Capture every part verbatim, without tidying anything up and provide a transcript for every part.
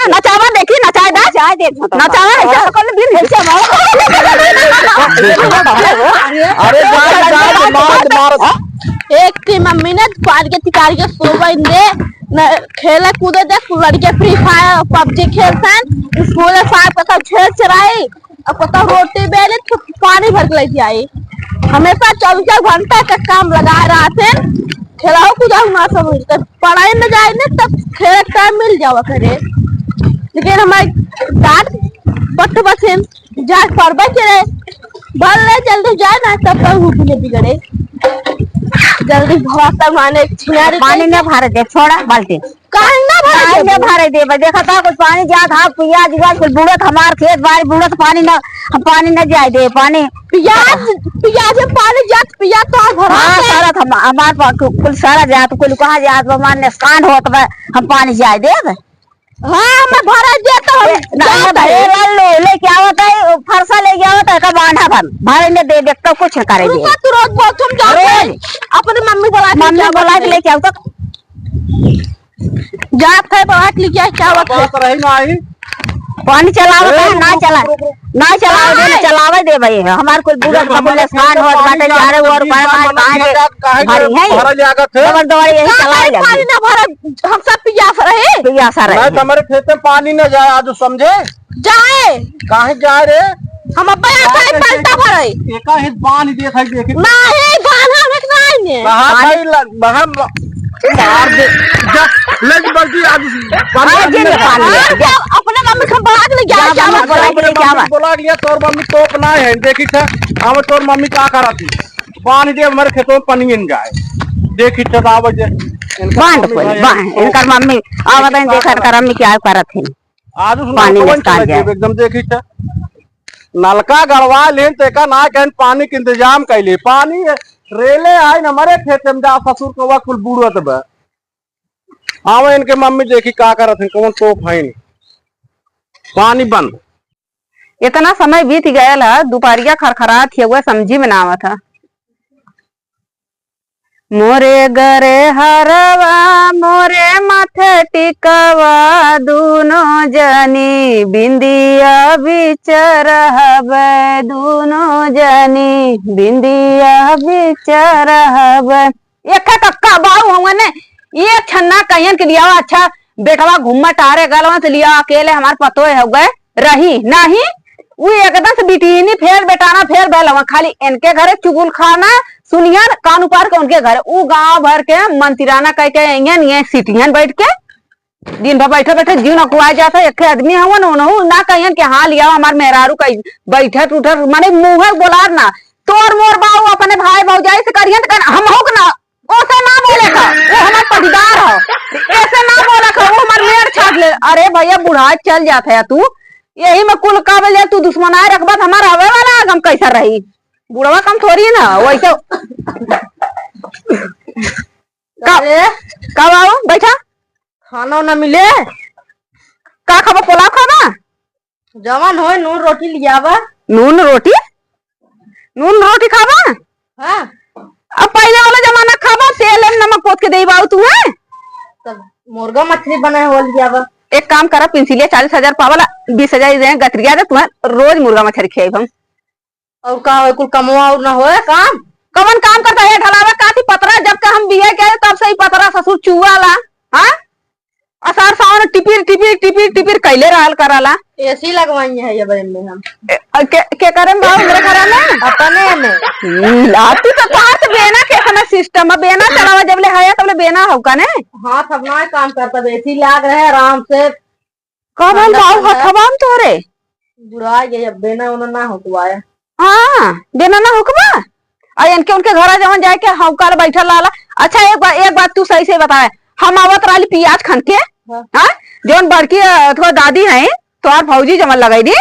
नचावा देखी, नचाए दा। नचाए दे, नचावा, ऐसे पकड़ ले, बीन। अरे, जा, जा, जा, मार, मार। एक की मम्मी ने पार के तिकार के सो गई दे, न खेले कूदे दे, लड़के Free Fire, PUBG खेलते हैं, स्कूल में साहब का सब छेड़ चढ़ाई, अब पता रोटी बेले तो पानी भर के लेके आई। हमेशा चौबीस घंटा का काम लगा रहा थे, खेलाओ कूदाओ ना सब, तब पढ़ाई में जाए ना तब खेल टाइम मिल जावा करे, लेकिन हमारे डांट पट बसेन जा पढ़बे करे, भर ले जल्दी जाए ना तब तक भूख नहीं बिगड़े, जल्दी भरा तब माने छिनारी पानी न भरे दे, छोड़ा बाल्टी। काहे ना भरे पानी देबू? ना भरे देबे। देखा था कुछ पानी जात, हाँ, पियाज उयाज कुल बुड़त, हमार खेत बाड़ी बुड़त, पानी ना, हम पानी ना जाए दे, पानी। पियाज, पियाज में पानी जात, पियाज तो भरा हाँ, है। सारा हम, हमार पा-, कु-, कुल सारा जात, कुल कहाँ जात बा, हमार नुकसान होत बा, हम पानी जाए देब? हाँ, मैं भरा दे तो हम ए, ना, जात ना, है। भरे ला ले, लेके आवत है, फरसा लेके आवत है, का बांधा भर, भरे ने दे दे, तो कुछ न करे दे। रुको, तू रोज बोल, तुम जाते रोज। हैं, अपने मम्मी बुला के मम्मी लेके बुला के आओ। लेके आओ तो। जात है, बात लिया, क्या बात है? बात रही ना आई। पानी चलावत ए, है, रुक, ना रुक, चला, रुक, रुक। ना चलावे दे, ना नहीं। चलावे दे भाई, हमार कुल बुरा ये हमारे नुकसान खेत में होत पानी बाटे, जात चारों है, ओर बीस बड़ा बार बड़ा पानी खेत है, काहे भरी के है। भरा जागत है? डबल डबल यही का चलावे भाई लगी। पानी ना भरा, हम सब पियास रहे। पियासा रहे। नहीं, तो हमारे खेत में पानी ना जाए, आज समझे? जाए। काहे जाए रे? हम अब्बा यहाँ जाए से कैसे? पलटा भरे। एका ही बांध दे खाई देखे। नहीं, बांधा में नहीं ने। कहाँ पानी भाई ल-, बाहर ल-, मार दे। जा, ले जी बल्टी आज पानी अरे, जे पानी ले, जा। अपने मम्मी को बुला के ले जा, जा, जा, मम्मी जा। बुला के ले, जा, जा। बुला लिया, तोर मम्मी तोप ना है, देखी था, हम तोर मम्मी का करत ही। बांध दे, हमारे खेतों में पानी इन जाए। देखी था, आवे जे, इनका बांध मम्मी कोई, है, बांध, तो इनकर मम्मी, आवत हैं, देखत करम में क्या करत हैं। आज उस पानी नलकवन निकाल चले जाए। जेब एकदम देखी छे। नलका गड़वा लेन तो एका ना कहन पानी के इंतजाम कैले। पानी रेले आइन हमरे खेत में जा ससुर कवा कुल बूड़त बा। आवे इनके मम्मी देखी का करत हैं, कौन तोप हैं। पानी बंद। इतना समय बीत गयल है, दुपहरिया खरखरात ही हुआ, समझी में ना आवत है। मोरे गरे हरवा, मोरे माथे टिकवा, दूनो जनी बिंदिया बिचरहबे, दूनो जनी बिंदिया बिचरहबे। एक कक्का बाऊ हवन ने, एक छन्ना कहियन के लियावा, अच्छा बेटवा घूमत टारे गलवन से लिया, अकेले हमार पतोय हो गए रही, नहीं, उ एकदम से बिटिनी फेर बेटाना फेर बैलवा, खाली इनके घरे चुगुलखाना सुनियन, कान उपार के उनके घरे, उ गांव भर के मंतिराना कह के अइहन, ये सिटियन बैठ के, दिन भर बैठे बैठे जीव नकुआ जाता है। एक आदमी हवन, उनहु ना कहियन कि हाँ लिया हमार मेहरारू कहीं बैठत उठत, माने मुँह बोलार ना, तोर मोर बाऊ अपने भाई भौजाई से करियन, तो कहन, हम हो ना, ओसे ना बोले का, वो हमार पटीदार हो, ऐसे ना बोले का, वो हमार मेड़ छाट ले। अरे भैया, बुढ़ा चल जात है तू, यही में कुल का बोले, तू दुश्मनाए रखबा, तो हमार आवे वाला आगम कैसा रही? बुढ़वा कम थोड़ी है ना, वैसे। का, अरे। का बाबू, बैठा। खाना ना मिले। का खाबा, पोलाव खाबा? जवन होए, नून रोटी लियावा। नून रोटी? नून रोटी खाबा? हाँ। अब पहिले वाला जमाना खाबा, तेल एम नमक पोत के देई बाऊ तू, हैं? तब मुर्गा मछली बनाए हो लियावा। एक काम करा, पिंसिलिया चालीस हजार पावला, बीस हजार दे, गतरिया दे, तुम्हें रोज मुर्गा मछली खियाई हम। और का होए, कुल कमवा और ना होए काम? कवन काम करता है, ढलावे काती पतरा, जब के हम बिया के आए, तब से ही पतरा ससुर चुआला, हाँ? असार सावन टिपिर, टिपिर, टिपिर, टिपिर कैले रहल कराला। AC लगवाई है ये बहन में हम। ए, अ, के, के करे में बाबू, मेरे घर में? अपने में। हम्म, ला, तू तो कहाँ से बेना के अपना system है, बेना चलावा जब ले हाया, तब ले बेना हो का ने? हाँ, सब ना काम करता, AC लाग रहे आराम से। का भल ठंडा बाऊ ठंडा। हथवा में तोरे? बुढ़ा गए, अब बेना ओना ना हुकवाए। हाँ, बेना ना हुकवा। आ इनके उनके घरा जवन जाए के हौकाल बैठल रहला। अच्छा, एक बात, एक बात तू सही से बताए, हम आवत रहली पियाज खन के, हाँ। हाँ? जौन बड़की, अ, तोर दादी हैं, तोहार भौजी जवन लगैली,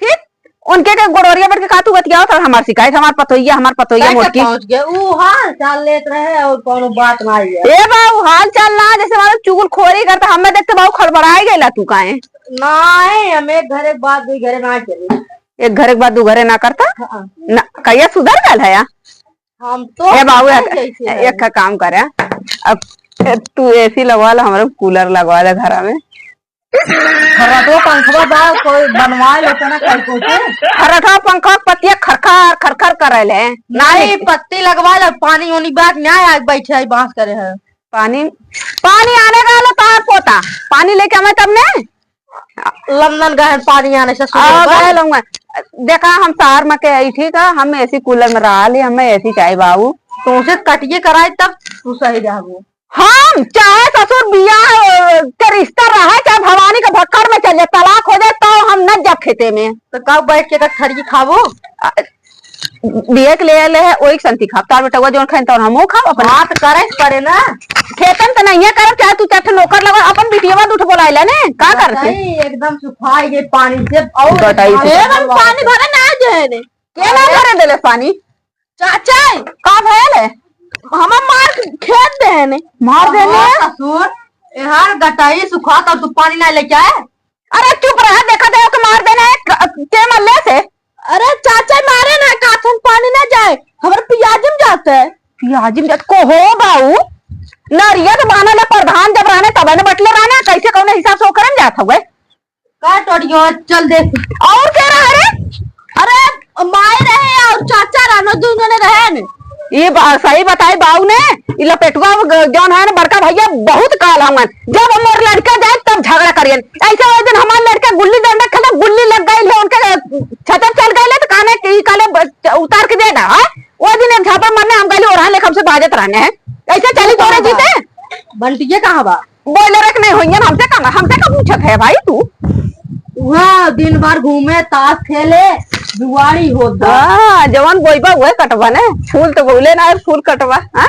ठीक? उनके के गोड़वरिया बैठ के का तू बतियावत रह, हमार शिकायत, हमार पतोहिया, हमार पतोहिया कैसे मोटकी। पहुँच गए? ऊ हाल चाल लेत रहे और कौनो बात ना आई है। ए बाऊ, हाल चाल ना, जैसे मालूम चुगलखोरी करता, हमें देखते बाऊ खड़बड़ाए गइला तू काहे? नहीं, हम एक घर एक बात दुई घरे ना चली। एक घर एक बात दू घरे ना करता? हाँ। ना, कहिया सुधर गल है या? हम तो ए बाबू, नहीं एक, जैसे हैं। एक ठा काम करे, अब तू AC लगवा ला, हमारे cooler लगवा दे घरा में। खर्रटवा पंखवा बा, कोई बनवा लेते ना कहीं को से। खर्रटवा पंखवा के पत्तिया खरखर, खरखर करे ले। नहीं, पत्ती लगवा ले, पानी ओनी बात ना आए, बैठे है, बांस करे है। पानी, पानी आने का लो तार पोता, पानी लेके आवे तब ने। लंदन गए पानी आने से सुबह आओ, बा। गए लंदन। देखा, हम शहर में के आई, ठीक है, हम एसी कूलर में रहा ली, हमें एसी चाहे बाबू। तुमसे कटिए कराए तब तू सही रहबो। हम चाहे ससुर बियाह, अ, के रिश्ता रहे, चाहे भवानी के भक्कड़ में चल जाए, तलाक हो जाए, तो हम न जब खेते में। तो कब बैठ के कटहरी खाबो? अ, बिया के ले आले है, ओही के संती खाब। तार बेटवा जौन खाइन, तौन हमहू खाब अपन। बात करे के पड़े ना। खेतन त नहीं है करब, चाहे तू चार ठे नौकर लगा, अपन बिटिया दू ठे बोलाइला ने, का करते? नहीं, एकदम सुखाई गए पानी से। और बताई से। ए, हम पानी भरे ना जे है ने। के ना भरे देले पानी? चाचा, का भयल है? हमें मार खेत दे है ने। मार देने? हाँ, ससुर, एहर गटाई सुखात और तू पानी ना लेके आए? अरे चुप रहा, देखा दे ओके मार देने है, क-, के मल्ले से? अरे चाचा मारे ना, काथन पानी ना जाए, हमर पियाजी में जात है। पियाजी में जात को हो बाऊ? नरिया तो बाना ले प्रधान जब रहने तब ने बटले रहने, कैसे कौन हिसाब से ओकरे में जात हुए? का टोटियो, चल देख। और के रहा रे? अरे, माई रहे और चाचा रहनो, दोनों ने रहे ने। ये बा-, सही बताई बाऊ ने, ई लपेटुआ ग-, जौन है ना, बड़का भैया बहुत काल हवन। जब मोर लड़का जाए, तब झगड़ा करियन। ऐसे वो दिन हमार लड़का गुल्ली डंडा खेले, गुल्ली लग गई है उनके, छतर चल गए तो कहने की, कहले, "ब-, उतार के दे दा, हाँ?" वो दिन एक झापड़ मरने हम गए, ओरहा लेके हमसे बाजत रहने हैं। ऐसे चली तोरे जीते? बंटिया कहाँ बा? बॉयलर एक नहीं होइहन, हमसे का, हमसे का पूछत है भाई तू? वह दिन भर घूमे, ताश खेले, जुआड़ी होत बा। हाँ, जवन बोइबा उहे कटबा ने। फूल तो बोले ना है, फूल कटबा, हाँ?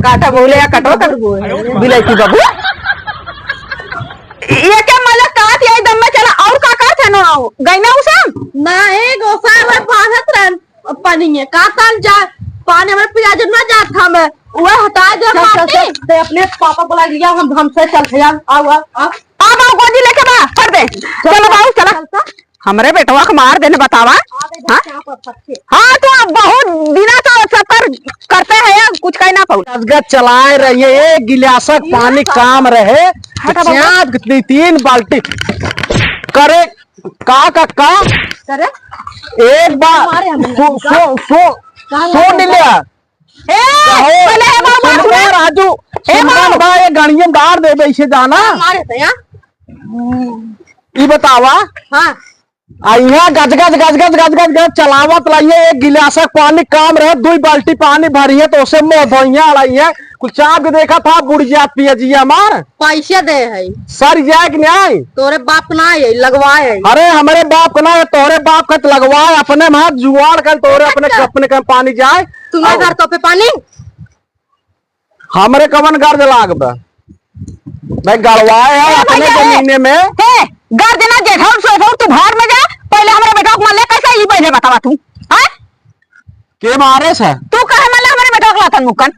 काटा बोले या कटबा कर। बिलायती बाबू। ये क्या मलक कहत, यही दम में चला, और का कहत है नो? गई ना उसे? नहीं, गोसाई भाई बांधत रहन। पानी में का ताल जा, पानी में पियाज ना जात हमें, वह हटा दे चल, चल, माटी। चल, ते अपने पापा बुला लिया, हम, हमसे चल, चल, आओ, आओ, आओ। आओ, आओ, गोदी लेके बा, कर दे। चलो बाबू, चला। चल, चल। हमरे बेटवा के मार देने बतावा। आ दे, हाँ? बच्चा पर पक्षी। हाँ, तो अब बहुत दिना तो चक्कर करते हैं, कुछ कह ना पाऊ। गजगज चलाए रहिए, एक गिलासक पानी काम रहे, हटा बाबू। चार, कितनी, तीन बाल्टी करे। का, का, का? करे? एक बार हमारे हम सो, सो, सो, कहाँ सुन लगा? लिया। ए, कहो, पहले है बाबू सुन बात ले, सुना। राजू, ए, सुन बाबू। बा, ये गणिये में डार देबे, इसे जाना। हाँ, मारे थे, हाँ। ई बतावा। हाँ। आ, यहाँ गजगज, गजगज, गजगज, गज चलावत लाइए, एक गिलास पानी काम रहे, दुई बाल्टी पानी भरी है, तो उसे मुँह धोइया अड़ाई है। कुल चाप के देखा था, बुढ़ जात पिया जी हमार। पैसे दे है। सर जाए कि नहीं? तोरे बाप ना है, लगवाए है। अरे, हमरे बाप का ना है, तोरे बाप का तो लगवाए, अपने में हाथ जुगाड़ कर, तोरे अपने अच्छा। कप में कम पानी जाए। तुम्हारे और घर तो पे पानी? हमरे कवन गर्ज लाग बा? भाई, गड़वाए है ए, अपने भैया, ए, जमीने में। ए, गर्ज ना जेठौर, सोठौर, तू भाड़ में जा, पहले हमरे बेटवा को मल्ले कैसे, ई पहले बतावा तू, हैं? के मारे से? तू काहे मल्ले हमरे बेटवा को लातन मुक्कन?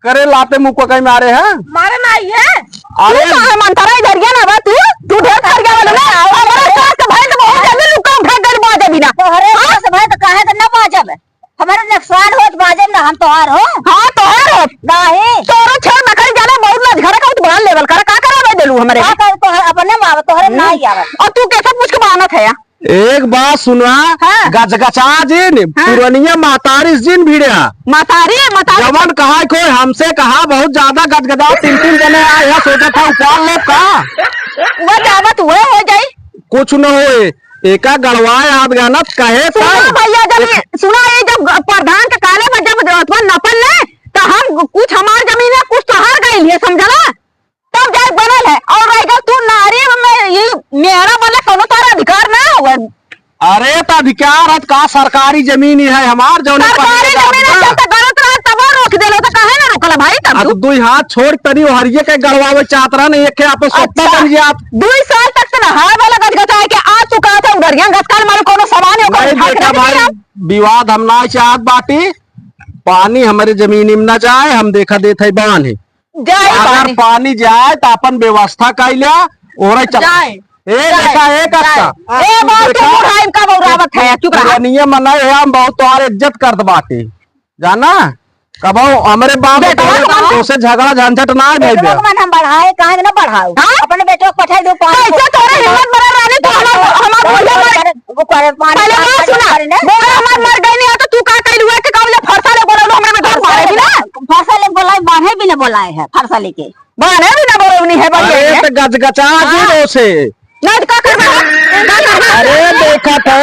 करे लाते मुक्का कहीं मारे हैं? मारे ना आई है। अरे तू काहे मनता रहा इधर गया ना बा तू? तू ढेर कर गया वाला ना। हमारे साथ भाई तो बहुत जल्दी लुक्का उठा कर बाजे बिना। तोहरे हाँ? साथ भाई तो काहे तो ना बाजब? हमारे नुकसान होत बाजब ना, हम तोहार हो। हाँ, तोहार हो। नहीं। तोरो छेड़ नखरी जाने बहुत लज घर का उठबान लेवल कर, का करे भाई देलू हमरे? का कर तोहर अपने माँ, तोहरे हम्म। ना ही आवत। और तू कैसे पूछ के बानत है या? एक बात सुना, हाँ। गजगचा जिन, हाँ। पुरनिया महतारी जिन भिड़िया। महतारी, महतारी। जवन कहा कोई हमसे कहा बहुत ज्यादा गजगजा, तीन तीन जने आए हैं, सोचा था उपाल ले का? वो जावत हुए हो जाई। कुछ न होए, एका गड़वाए हाथ गानत कहे सुना तो। भैया, जब ये, सुना ये जब प्रधान के काले में जब अथवा नपल ले, तो हम कुछ हमार जमीन है, कुछ तोहार गइल है, समझला? तब जाए बनल है। और रह गल तू नारी में, ये मेरा वाला कोनो तारा अधिकार ना होवे। अरे, तो अधिकार है तो का, सरकारी जमीन ही है हमार, जौन सरकारी जमीन है, जब तक गलत रहा तब रोक देलो, तो काहे ना रोकला भाई तब आ, तू? तो दुई हाथ छोड़ तनी ओहरिये के गड़वावे चाहत रहा, नहीं एक आपन सत्ता अच्छा। बन जात। दुई साल तक से नहाए वाला गजगजा है कि आ चुका था उधर, यहाँ गजकाल मारे कोनो सामान है, ओकर नहीं उठा के बेटा रख भाई, दिया। विवाद हम ना चाहत बाटी, पानी हमरे जमीन में ना जाए, हम देखा देत है बान है। जाए अगर पानी। पानी जाए तो अपन व्यवस्था कर लिया, ओरे चल। जाए, ए, जाए, देखा, ए, जाए। काका। ए, तू बहुत देखा, बुढ़ाई का बौरावत है, चुप रहा। पुरानिये मनाए है, हम बहुत तोहार इज्जत करत बाटे, जाना? कबो हमरे बाप बेटवा तोरे, कहाँ? तोसे झगड़ा झंझट ना है भाई बेटवा बे। के मन हम बढ़ाए, काहे ना बढ़ाऊ? हाँ? अपने बेटवा के पठाई दो, पानी कैसे तोरे हिम्मत बड़ा रानी, तू हमार, हमार भैया मारे। वो करे, पानी पहले बात सुना, करे ना। बोला हमार मर गई नहीं है तो तू का कइलू है कि कब ले फरसा ले बोला हमरे बेटवा मारे भी ना? फरसा ले बोलाए, बांधे भी ना बोलाए है, फरसा लेके। बांधे भी ना बोलवनी है, बन अरे गई है। तो गजगजा हाँ। गिरो से। नहीं तो का करबा? का करबा? अरे देखा था,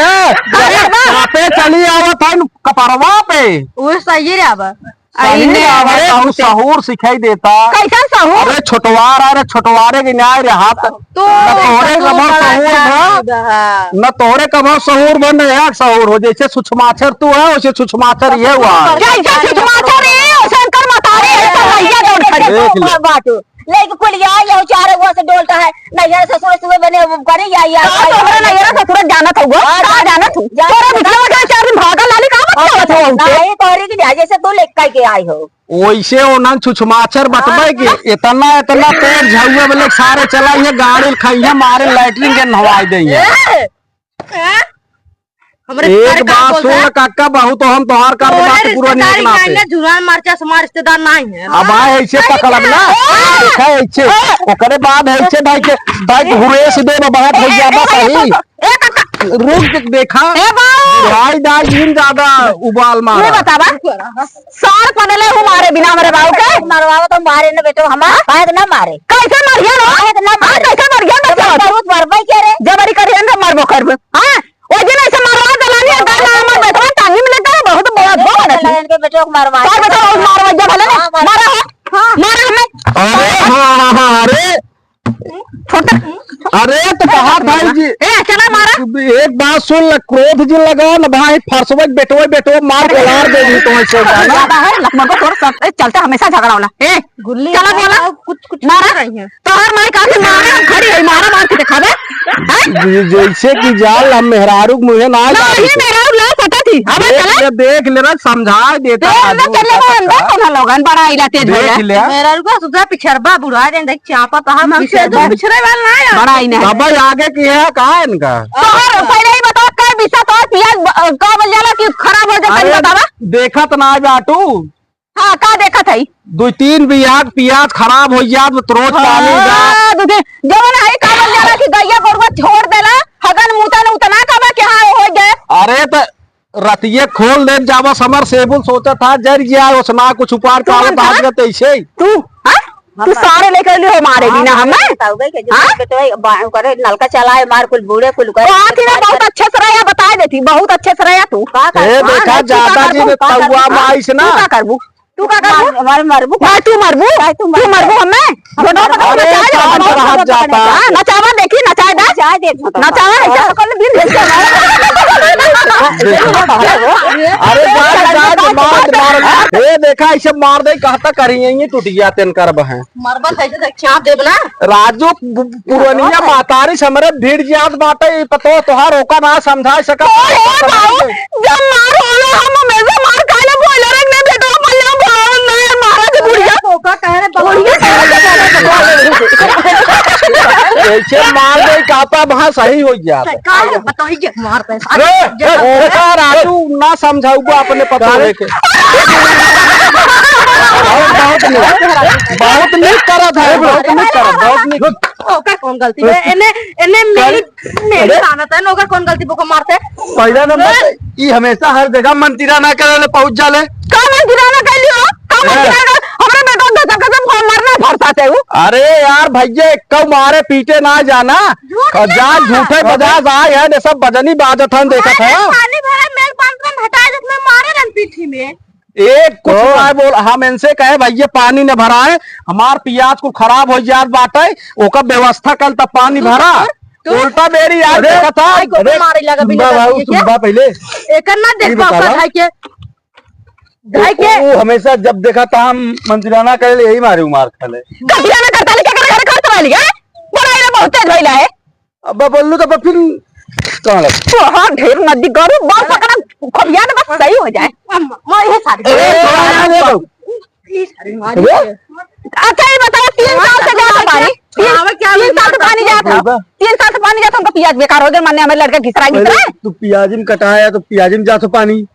अरे बा। यहाँ पे चली आवत है कपड़वा पे। वो सही रे अब। सही अरे, आवत है, सहूर सिखाई देता। कैसन सहूर? अरे छोटवार, अरे छोटवारे के न्याय रे हाथ। तो न तोहरे कबो सहूर बा, न तोहरे कबो सहूर बा, न एक सहूर हो। जैसे छुछमाछर तू है, वैसे छुछमाछर ये हुआ है। जैसे छुछमाछर है, वैसे इनकर मतारी है, तो भैया दौड़ खड़ी। देख ले। बाटू। लेके कुलिया ये चार हुआ से डोलता है। नैहर ससुर सुबह बने वो करे या, या, का या, तोहरे या। नैहर ससुर जानत हउआ? हाँ, का जानत हूँ? जानत तोरे हूँ। बिटिया के चार दिन भागा लाली का मत हाँ, कहत हो उनसे? नहीं, तोहरे की नहीं, जैसे तू लेके के आई हो। ओइसे ओनन छुछमाछर बतबे हाँ। कि इतना, इतना तेज झउआ बोले सारे चला ये गाड़ी खाइए मारे लैट्रिन के नहवाई दे। ए, ए, हमरे एक बात सुन काका, बहुत हम तोहार कर बात पूरा नियत ना पे। जुरान मार के हमार रिश्तेदार नहीं है। अब आए ऐसे पकड़ब ना, देखा ऐसे, ओकरे बाद ऐसे भाई के, भाई के हुरेस दे बात हो ज्यादा सही। ए काका। रुक देखा, ए बाऊ। भाई दाई इन ज्यादा उबाल मारा। ये बतावा, सार पनले हूँ मारे बिना हमरे बाऊ के। मरवावा तो मारे न बेटो, हमार शायद ना मारे। कैसे मरिया रो? शायद ना मारे। कैसे मरिया बच्चा? बहुत मरबे के रे। जबरी करियन तो मरबो करबो। हाँ? ओइ दिन ऐसे मरवा दलानी है, गला हमर बेटवा टांगी में लेके बहुत बोलत, बहुत बोलत। इनके बेटवा को मरवा तोर बेटवा बहुत मारवा जब हले ना, हाँ, मारा। मारा है। हाँ। मारा है। अरे, हाँ, हाँ, हाँ, अरे। छोड़ दे। अरे, तो कहा था जी। ए, चला मारा। एक बात सुन ले, क्रोध जी लगाओ ना भाई, फरसवे बेटवे, बेटवे मार के लार दे दी तो ऐसे ज्यादा है, लक्ष्मण को तोर सब, ए, चलते हमेशा झगड़ा होला। ए, गुल्ली चला बोला। कुछ, कुछ मारा। कर रही है। तोहर माई काफी मारे, हम खड़ी है, मारा मार के देखावे। हैं? जे-, जैसे कि जाल हम मेहरारू के मुँहे ना नहीं, जाए। मेहरारू ना पता थी। अबे देख चला। ले, देख ले रे, समझा देता ए, अंदर आदमी चले का वो अंदर पक्का। कौन लोगन बड़ा इला तेज देख होला। ले। मेहरारू का सुधा पिछरबा बुढ़ा जाए, देख चापा पहा हम मार से तो पिछरबा। पिछरे वाला ना है। बड़ा ही नहीं। बाबा आगे की है, कहाँ है इनका? तोहर पहले ही बताओ, कै बिस्सा तोहर पियाज ब-, का बोल जाला कि खराब हो जाता है, अरे, बतावा। देखत ना है बाटू। हाँ, का देखत हई? दुइ तीन बियाह पियाज खराब होइ जात, रोज पानी जा। हाँ, दुइ तीन, जवन हई का बोल जाला कि गइया गोरुआ छोड़ देला, हगन मुतन उतना का बा कि हाँ, होइ गए। अरे त रतिये खोल दे जावा समर सेबुल सोचत हा, जर गया, ओसना कुछ उपार तू पावत कौन था? हाथ में तैसे ही। तू, हाँ? तू सारे लेके अइली हो मारे बिना हमें? बताओ भाई के जो हाँ? बेटवा बा-, करे नलका चलाए, मार कुल बूढ़े कुल करे। कहा थी ना, बहुत अच्छे से रहा, बता देती, बहुत अच्छे से रहा तू। का कर-, ए, हाँ, देखा, नहीं, तू का ज्यादा करबू? जी तउआ माई से ना। तू का करबू? तू का करबू? मार, मार, मरबू का? भाई, तू मरबू? भाई, तू तू मरबू। मरबू हमें? अरे, बचाए दे, शांत बचाए रहा दे, जाता। हाँ, नचावा देखी, नचाए दे। नचाए दे, नचावा है, हाँ। क्या कर ले, दिन भेज के हमारा। अरे, जा, जा, जा, मार, मार। ए, देखा, ऐसे मार दे, कहता करी, यहीं टूट गया, तेन करब है। मरबा कैसे तक चाप देब ना? राजू, पु-, पुरनिया महतारी से हमरे भिड़ जात बाटे, ई पतो तोहार ओका ना समझाए सकत। ओ हे बाऊ, जब मार होला, हम हमेशा मार खाले, बोले रे, ने बेटवा पल्ले में बोलावन नहीं, मारा के बुढ़िया। ओका कह रहे, बुढ़िया कह रहे। ऐसे मार दे, कापा वहाँ सही हो गया। का बताइए, मार दे। रे, रे, ओका राजू ना समझाऊ, अपने पतो अरे। लेके। बहुत, बहुत नीक, बहुत नीक करत है, बहुत नीक करत, बहुत नीक। ओकर कौन गलती है? एने, एने मेरी, मेरी अरे। तानत है, ओकर कौन गलती, बोको मारते? पहला नंबर पे, ई हमेशा हर जगह मंतीराना करे ले पहुंच जाले। का मंतीराना कर लियो? का हैं? मंतीराना? हमरा बेटा धक्का से फोन मारना भरसा से उ। अरे यार भैया, एक कऊ मारे पीटे ना जाना। झूठ और जा नहीं बोला। झूठे बजाज आए हैं, ये सब बजनी बाजत हैं, देखत हैं। पानी भरा, मेल पानी में हटा देत में मारे रन पीठी में। एक कुछ तो ना बोल, हम इनसे कहे, "भैया, पानी न भराए, हमार पियाज कुल खराब हो जात बाटे, ओकर व्यवस्था कल तब पानी तू भरा।" तो, तू उल्टा बेरी आज अरे, देखा था। भाई को अरे, मारे लगा बिना सुनबा बात भाऊ, ये क्या? सुनबा पहले। एकर ना ये देखबा बतावा। ओकर भाई के। भाई के। वो, वो हमेशा जब देखा था हम मंदिराना करे ले यही मारे मार खा ले। कतिया में करता ले, केकर घर करता वाली है? बड़ा ये बहुत तेज भइला है। अब बोललू तो फिर कहाँ लग? तोहार ढेर नदी गरु, बाल पकड़ा, खबिया ना बस सही हो जाए। अम्मा, मैं ये साड़ी ए, ए, ए, ए, ए, ई साड़ी मारी अरे? है। अच्छा, ये बताओ, तीन साल से जात पानी? तीन, आवे क्या तीन साल से पानी जात है? तीन साल से पानी जात, हमको पियाज बेकार हो गया, माने हमारे लड़का घिसरा, पहले घिसरा। तू पियाजी में कटाया, तो पियाजी में जात हो पानी।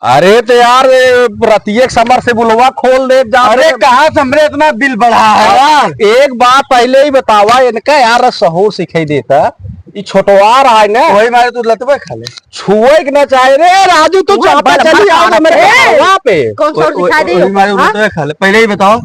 अरे तो यार, ये रतिये के समर से बुलवा खोल दे जा। अरे कहाँ से हमरे इतना बिल बढ़ा है यार? एक बात पहले ही बतावा, इनका यार सहूर सिखाई देता। ई छोटवार आए ना, वही मारे तू लतवे खा ले। छुए के ना चाहे रे राजू, तू वो चाहता बल चली बल आओ ना मेरे ए! घरवा पे। कौन सा ओए, ओए, सिखा दी? वही मारे हाँ? लतवे खा ले। पहले ही बताओ,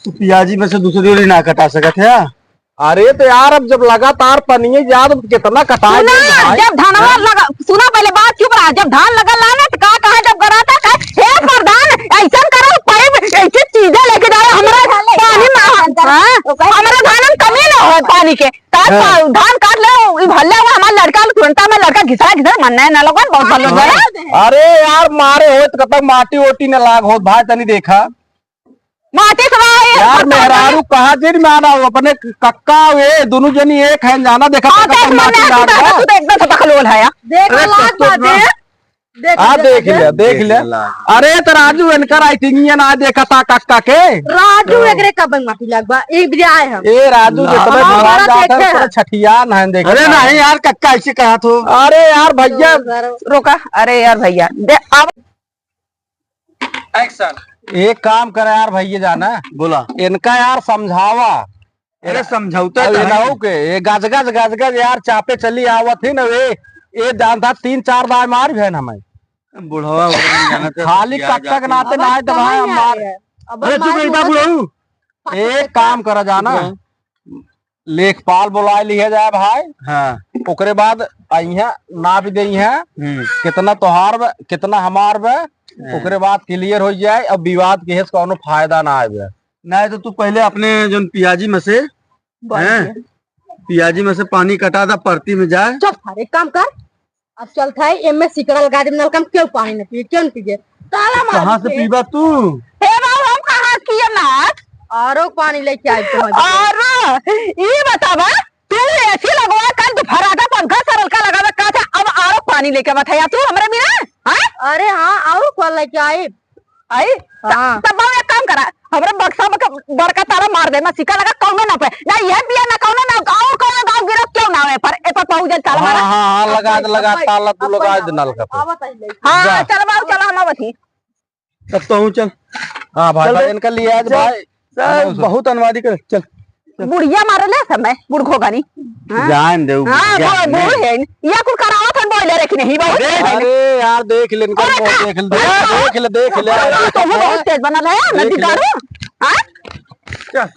तू पियाजी में से दूसरी ओरी ना कटा सकत है? अरे तो यार, अब जब लगातार पनिये जा तो कितना कटाए सुना, जाए भाई? जब धनवा हाँ? लगा, सुना पहले बात, चुप रहा। जब धान लगल रहा ना तो का कहा, जब गड़ाता का, "हे प्रधान, ऐसन करो, पाइप, ऐसे चीजें लेके जाओ, हमरा पानी ना हो, हाँ? हमरा धान में कमी ना हो पानी के।" का हाँ। पा-, धान काट ले, ई भल्ला हुआ हमार लड़का, तुरंता में लड़का घिसा घिसा, मन ना लगन, बहुत भलो हाँ। जरा। अरे यार, मारे हो तो कतक माटी ओटी न लाग होत भाई, तनी देखा। माचिस रहा है, यार, पता मेहरारू नहीं। कहा दिन में आना हो, अपने कक्का वे, दोनों जनी एक हैं, जाना देखा हाँ, कक्का देख, माटी मन्ने लाग तू बा। तो एकदम से बकलोल है यार। देख, अरे, लाग तो बात ना। है। देख आ, ले, देख देख ले, देख ले। देख ले। अरे, तो राजू, इनका राइटिंग ये ना देखा था कक्का के। राजू, हाँ। एकरे कब माटी लाग बा? एक बजे आए हम। ए, राजू, ला। जितना हमारा भगवान जाता है, देखे उतना है। छठियान है, देखे अरे, ना। नहीं यार, कक्का ऐसे कहा तो। अरे, यार, भैया। तो, सर। रोका। अरे, यार, भैया, दे, अब एक्शन। एक काम करे यार भैया जाना, बोला। इनका यार समझावा। अरे समझौता अब तो है। इनहू के, ये गज गज गज गज यार चापे चली आवत ही ना, ये, ये जानता तीन चार दाई मार भेन हमें। बुढ़वा हो गया, जाना तो खाली यार कक कक जाते। नाते अब ना आए तो भाई कहाँ हम मार। आए? अब अरे हम चुप मार रही, बोला। बुढ़ऊ। एक काम करा जाना। हाँ। लेखपाल बुलाए लिहे जाए भाई। हाँ। ओकरे बाद अइहें, नाप देइहें, हम्म। कितना तोहार बा, कितना हमार बा, हाँ। ओकरे बाद क्लियर हो जाए, अब विवाद के हेस कौनो फायदा ना आवे। ना, तो तू पहले अपने जोन पियाजी में से, बोल हैं? दे। पियाजी में से पानी कटा था, परती में जाए। चुप, हर एक काम कर। अब चलत है, एमे सिकड़ा लगा दे, नलका में क्यों पानी न पिए, क्यों न पिए? ताला मार कहाँ से दे। पीबा तू? हे बाबू, हम कहाँ से पिए ना? आरो पानी लेके आई तो। आरो, ई बतावा, तू एसी लगवा कर दोपहर का पंखा सरल का लगावे का था, अब आरो पानी लेके बथाया तू हमरे बिना, हाँ? अरे हाँ, आरो कौन लेके आई? आई? त-, हाँ। तब बाबू एक काम करा, हमरे बक्सा में क-, बड़का ताला मार दे, ना सिक्का लगा कौनो ना पे, ना ये पिया ना कौनो ना, और कौनो गाँव गिरफ्त क्यों ना आवे पर, ए पर पहुँच जाए ताला हाँ, मारा। हाँ, हाँ, लगा दे, लगा, ताला तू लगा दे नलका पे। हाँ, जा। चल बाबू, चल हम आवत ही। तब तो हूँ, चल। हाँ भाई, चल भाई, बे। इनका लिए आज चल। भाई। चल, बहुत अनवादी कर, चल। बुढ़िया मारे ले समय, बुढ़ो गानी। हाँ? जान दे, हाँ, बुढ़िया बूढ़, बूढ़ है। या कुल करावत है, बोले रखी नहीं, बहुत अरे, तेज है। अरे यार, देख ले, इनका अरे, मुंह का? देख ले, देख ले, देख ले, अरे, देख तो वो ले। बहुत तेज बनल है, देख नदी ले। दारू। हाँ? चल।